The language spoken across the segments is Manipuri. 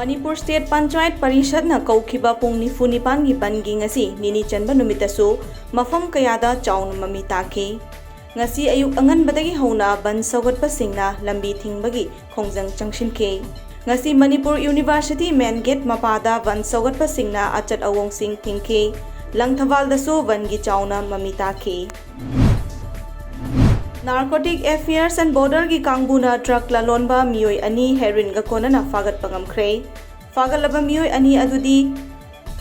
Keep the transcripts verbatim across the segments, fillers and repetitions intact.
ꯃꯅꯤꯄꯨꯔ ꯁ꯭ꯇꯦꯠ ꯄꯟꯆꯥꯌꯠ ꯄꯔꯤꯁꯠꯅ ꯀꯧꯈꯤꯕ ꯄꯨꯡ ꯅꯤꯐꯨ ꯅꯤꯄꯥꯟꯒꯤ ꯕꯟꯒꯤ ꯉꯁꯤ ꯅꯤꯅꯤ ꯆꯟꯕ ꯅꯨꯃꯤꯠꯇꯁꯨ ꯃꯐꯝ ꯀꯌꯥꯗ ꯆꯥꯎꯅ ꯃꯃꯤ ꯇꯥꯈꯤ꯫ ꯉꯁꯤ ꯑꯌꯨꯛ ꯑꯉꯟꯕꯗꯒꯤ ꯍꯧꯅ ꯕꯟ ꯁꯧꯒꯠꯄꯁꯤꯡꯅ ꯂꯝꯕꯤ ꯊꯤꯡꯕꯒꯤ ꯈꯣꯡꯖꯪ ꯆꯪꯁꯤꯟꯈꯤ꯫ ꯉꯁꯤ ꯃꯅꯤꯄꯨꯔ ꯌꯨꯅꯤꯚꯔꯁꯤꯇꯤ ꯃꯦꯟ ꯒꯦꯠ ꯃꯄꯥꯗ ꯕꯟ ꯁꯧꯒꯠꯄꯁꯤꯡꯅ ꯑꯆꯠ ꯑꯋꯣꯡꯁꯤꯡ ꯊꯤꯡꯈꯤ꯫ ꯂꯪꯊꯕꯥꯜꯗꯁꯨ ꯕꯟꯒꯤ ꯆꯥꯎꯅ ꯃꯃꯤ ꯇꯥꯈꯤ꯫ Narcotic Affairs and Borderꯒꯤ ꯀꯥꯡꯕꯨꯅ ꯗ꯭ꯔꯒ ꯂꯂꯣꯟꯕ ꯃꯤꯑꯣꯏ ꯑꯅꯤ ꯍꯦꯔꯣꯏꯟꯒ ꯀꯣꯟꯅꯅ ꯐꯥꯒꯠꯄ ꯉꯝꯈ꯭ꯔꯦ꯫ ꯐꯥꯒꯠꯂꯕ ꯃꯤꯑꯣꯏ ꯑꯅꯤ ꯑꯗꯨꯗꯤ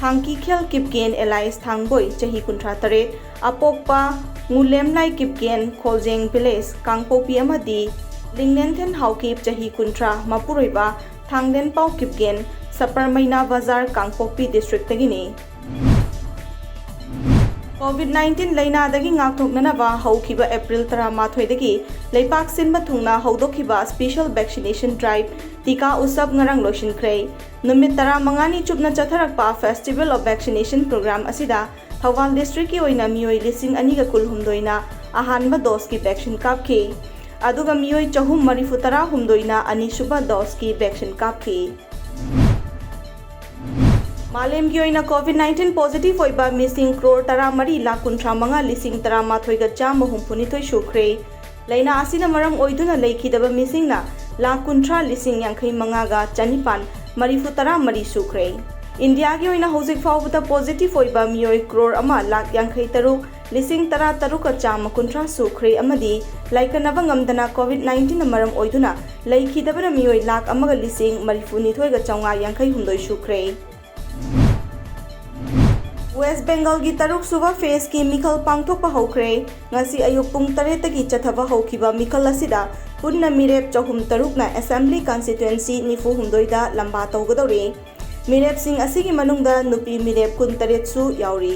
ꯊꯥꯡꯀꯤꯈꯦꯜ ꯀꯤꯞꯒꯦꯟ alias ꯊꯥꯡꯕꯣꯏ, ꯆꯍꯤ ꯀꯨꯟꯊ꯭ꯔꯥ ꯇꯔꯦꯠ, ꯑꯄꯣꯛꯄ ꯉꯨꯂꯦꯝꯂꯥꯏ ꯀꯤꯞꯒꯦꯟ, ꯈꯣꯜꯖꯦꯡ village, ꯀꯥꯡꯄꯣꯛꯄꯤ, ꯑꯃꯗꯤ ꯂꯤꯡꯂꯦꯟꯊꯦꯟ ꯍꯥꯎꯀꯤꯞ, ꯆꯍꯤ ꯀꯨꯟꯊ꯭ꯔꯥ, ꯃꯄꯨꯔꯣꯏꯕ ꯊꯥꯡꯂꯦꯟꯄꯥꯎ ꯀꯤꯞꯒꯦꯟ, ꯁꯄꯔꯃꯩꯅꯥ ꯕꯖꯥꯔ, ꯀꯥꯡꯄꯣꯛꯄꯤ districtꯇꯒꯤꯅꯤ꯫ COVID nineteen ꯂꯩꯅꯥꯗꯒꯤ ꯉꯥꯛꯊꯣꯛꯅꯅꯕ ꯍꯧꯈꯤꯕ April ꯇꯔꯥꯃꯥꯊꯣꯏꯗꯒꯤ ꯂꯩꯄꯥꯛ ꯁꯤꯟꯕ ꯊꯨꯡꯅ ꯍꯧꯗꯣꯛꯈꯤꯕ special vaccination drive ꯇꯤꯀꯥ ꯎꯁꯞ ꯉꯔꯥꯡ ꯂꯣꯏꯁꯤꯟꯈ꯭ꯔꯦ꯫ ꯅꯨꯃꯤꯠ ꯇꯔꯥꯃꯉꯥꯅꯤ ꯆꯨꯞꯅ ꯆꯠꯊꯔꯛꯄ Festival of Vaccination program ꯑꯁꯤꯗ ꯊꯧꯕꯥꯜ districtꯀꯤ ꯑꯣꯏꯅ ꯃꯤꯑꯣꯏ ꯂꯤꯁꯤꯡ ꯑꯅꯤꯒ ꯀꯨꯟꯍꯨꯝꯗꯣꯏꯅ ꯑꯍꯥꯟꯕ doseꯀꯤ vaccine ꯀꯥꯞꯈꯤ꯫ ꯑꯗꯨꯒ ꯃꯤꯑꯣꯏ ꯆꯍꯨꯝ ꯃꯔꯤꯐꯨ ꯇꯔꯥꯍꯨꯝꯗꯣꯏꯅ ꯑꯅꯤꯁꯨꯕ doseꯀꯤ vaccine ꯀꯥꯞꯈꯤ꯫ ꯃꯥꯂꯦꯝꯒꯤ ꯑꯣꯏꯅ COVID nineteen positive ꯑꯣꯏꯕ ꯃꯤꯁꯤꯡ ꯀ꯭ꯔꯣꯔ ꯇꯔꯥꯃꯔꯤ ꯂꯥꯈ ꯀꯨꯟꯊ꯭ꯔꯥ ꯃꯉꯥ ꯂꯤꯁꯤꯡ ꯇꯔꯥꯃꯥꯊꯣꯏꯒ ꯆꯥꯝꯃ ꯍꯨꯝꯐꯨꯅꯤꯊꯣꯏ ꯁꯨꯈ꯭ꯔꯦ꯫ ꯂꯥꯏꯅꯥ ꯑꯁꯤꯅ ꯃꯔꯝ ꯑꯣꯏꯗꯨꯅ ꯂꯩꯈꯤꯗꯕ ꯃꯤꯁꯤꯡꯅ ꯂꯥꯈ ꯀꯨꯟꯊ꯭ꯔꯥ ꯂꯤꯁꯤꯡ ꯌꯥꯡꯈꯩ ꯃꯉꯥꯒ ꯆꯅꯤꯄꯥꯟ ꯃꯔꯤꯐꯨ ꯇꯔꯥꯃꯔꯤ ꯁꯨꯈ꯭ꯔꯦ꯫ ꯏꯟꯗꯤꯌꯥꯒꯤ ꯑꯣꯏꯅ ꯍꯧꯖꯤꯛ ꯐꯥꯎꯕꯗ positive ꯑꯣꯏꯕ ꯃꯤꯑꯣꯏ ꯀ꯭ꯔꯣꯔ ꯑꯃ ꯂꯥꯈ ꯌꯥꯡꯈꯩ ꯇꯔꯨꯛ ꯂꯤꯁꯤꯡ ꯇꯔꯥ ꯇꯔꯨꯛꯀ ꯆꯥꯝꯃ ꯀꯨꯟꯊ꯭ꯔꯥ ꯁꯨꯈ꯭ꯔꯦ ꯑꯃꯗꯤ ꯂꯥꯏꯀꯠꯅꯕ ꯉꯝꯗꯅ COVID nineteenꯅ ꯃꯔꯝ ꯑꯣꯏꯗꯨꯅ ꯂꯩꯈꯤꯗꯕꯅ ꯃꯤꯑꯣꯏ ꯂꯥꯈ ꯑꯃꯒ ꯂꯤꯁꯤꯡ ꯃꯔꯤꯐꯨꯅꯤꯊꯣꯏꯒ ꯆꯥꯝꯃꯉꯥ ꯌꯥꯡꯈꯩ ꯍꯨꯝꯗꯣꯏ ꯁꯨꯈ꯭ꯔꯦ꯫ ꯋꯦꯁ ꯕꯦꯡꯒꯜꯒꯤ ꯇꯔꯨꯛꯁꯨꯕ phaseꯀꯤ ꯃꯤꯈꯜ ꯄꯥꯡꯊꯣꯛꯄ ꯍꯧꯈ꯭ꯔꯦ꯫ ꯉꯁꯤ ꯑꯌꯨꯛ ꯄꯨꯡ ꯇꯔꯦꯠꯇꯒꯤ ꯆꯠꯊꯕ ꯍꯧꯈꯤꯕ ꯃꯤꯈꯜ ꯑꯁꯤꯗ ꯄꯨꯟꯅ ꯃꯤꯔꯦꯞ ꯆꯍꯨꯝ ꯇꯔꯨꯛꯅ assembly constituency ꯅꯤꯐꯨ ꯍꯨꯝꯗꯣꯏꯗ ꯂꯝꯕꯥ ꯇꯧꯒꯗꯧꯔꯤ꯫ ꯃꯤꯔꯦꯞꯁꯤꯡ ꯑꯁꯤꯒꯤ ꯃꯅꯨꯡꯗ ꯅꯨꯄꯤ ꯃꯤꯔꯦꯞ ꯀꯨꯟ ꯇꯔꯦꯠꯁꯨ ꯌꯥꯎꯔꯤ꯫